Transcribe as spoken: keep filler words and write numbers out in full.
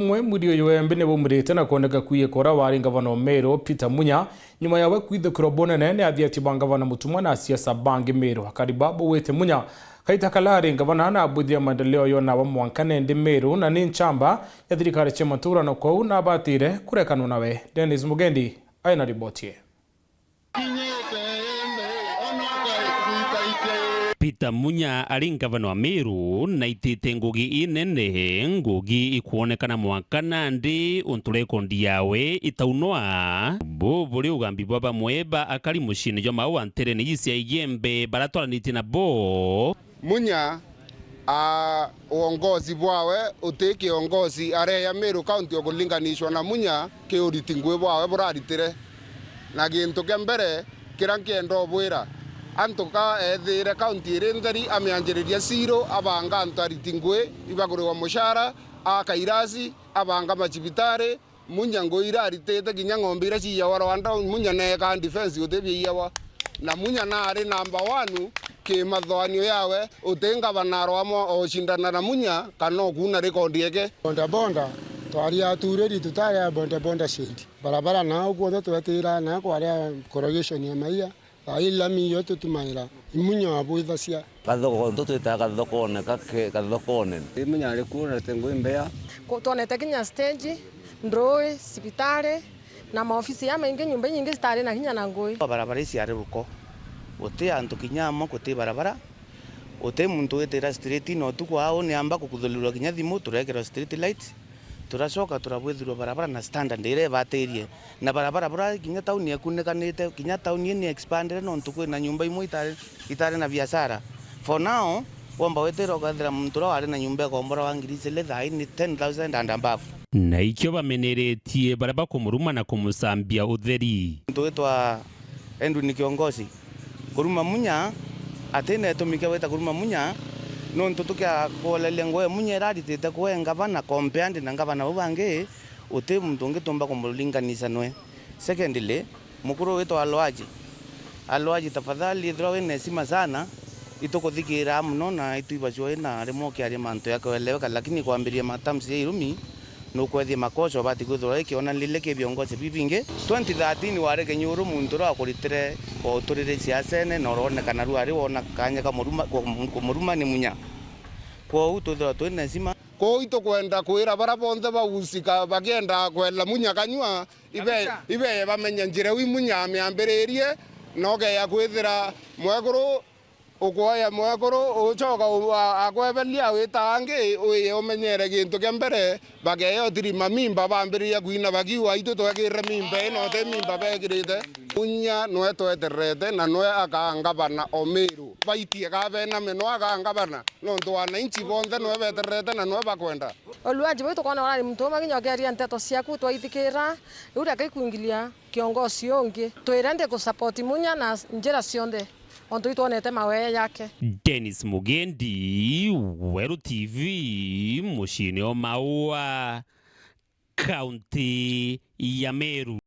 Umwe mwiri uyu wembe ni baumirite na kwoneka kwiye kora wari ngavana o Meru, Peter Munya, nyuma yawe kwithukirwa bunene ni athiati ba ngavana Mutumwa na asiasa bangi Meru. Akari ba bauite Munya kaita kala ari ngavana na abwithiria maendeleo yo nawe mwanka nendi Meru, na ni nchamba ya thirikari cia matura, na kwou nabatire kurekanwa nawe. Dennis Mugendi aina riboti ii. Peter Munya ari ngavana wa Meru naitite ngugi inene, ngugi ikwonekana mwanka nandi untu rekondi yawe itaunwa. Bu buri ugambi bwa bamwe ba akari muciini jwa Maua nterene ii cia Igembe baratwaranitie nabo. Munya, a, uongozi bwawe uti kiongozi areya Meru County ukulinganishwa na Munya ki uriti ngui bwawe buraritire. Na gintu kia mbere kiria nkienda ubwira, antu ka ethire county iri ntheri, amianjiriria zero, abanga antu ariti ngui, ibaguriwa mushara, aka irasi, abanga macibitari, Munya ngui iraritite kinya ng'ombe iria ciiyawa Rwanda, Munya neeka defense uti biiyawa. Na Munya naari number one ki mathoanio yawe, uti ngavana aroamwa ocindana na Munya kana okuuna rekondi eke. Boda boda, twari aturiri tutari a boda boda shedi. Barabara nao kuothe twetira na kwaria corrugation ya maia. Thaa ii lami iyo tutumaira, i Munya wabwithacia. Kathoko, ntu twitaga kathokone, kake, kathokone. I Munya ari kuo na te ngui mbea. Ku-, twonete kinya stage, ndui, cibitari, na maofisi jamaingi, nyumba inyingi citari na kinya na ngui. Barabara iciari ruko. Guti antu kinya amwe, guti barabara. Guti muntu witira street na utuku au ni amba kukuthurirwa kinya thimu, turekirwa street light. Turacoka turabwithirwa barabara na standard iria ibatirie. Na barabara bura kinya tauni ekunikanite, kinya tauni ii ni expandire nontu kwina nyumba imwe itari, itari na biashara. For now, womba witira ukethira muntu uria wari na nyumba ikomborwa wa ngiri ijiri, thaa ii ni ten thousand and above. Na ikio bameneretie baria bakumuruma na kumucambia utheri. Muntu witwa Edwin Kiongosi. Kuruma Munya, atina gitumi kia gwita kuruma Munya, nontu tukia kuoleria ngugi Munya iraritite kwe ngavana compared na ngavana bau bangi, uti muntu ungi tumba kumuringanisa nwe. Secondly, mukuru witwa Alwaji. Alwaji, tafadhali, ithirwa wina heshima sana, itukuthikiraa muno na itwibacua ina rimwe ukiaria mantu ya kueleweka, lakini kwambiria matamshi ya irumi, nukwethia makosa ubati kwithirwa ikionanirire ki biongozi bibingi. Twenty thirteen wari kinyuru muntu uria wakuritire o uturire siasene na uronekana riu ari wona kanya ka muruma, ku-, kumuruma ni Munya. Kwou twithirwa twina heshima. Kwou itukwenda kwira baria bonthe bausika bakienda kwela Munya kanyua, ibe-, ibeye bamenye njira iu Munya amiambiririe, na ukeya kwithira mwekuru ukwoya mwekuru, ucoka u-, a-, akweberia wita angi, uye umenyere gintu kia mbere, bakeya utirima mimba, bambiriria kwina bakiuga, "Aitu twekirire mimba ino, ti mimba bekirite." Munya nwe twetererete, na nwe akaa ngavana o Meru. Baitie ka bename, nwe akaa ngavana, nontu wananchi bonthe nwe betererete na nwe bakwenda. Oluaji bau tukwona urari muntu umwe kinya ukeria nteto ciaku twaithikira, riu reka ikwingilia kiongozi ungi. Twire ndi ku support Munya na njira cionthe, ontu itwonete mawee yake. Dennis Mugendi, Weru T V, muciini o Maua, kaunti ya Meru.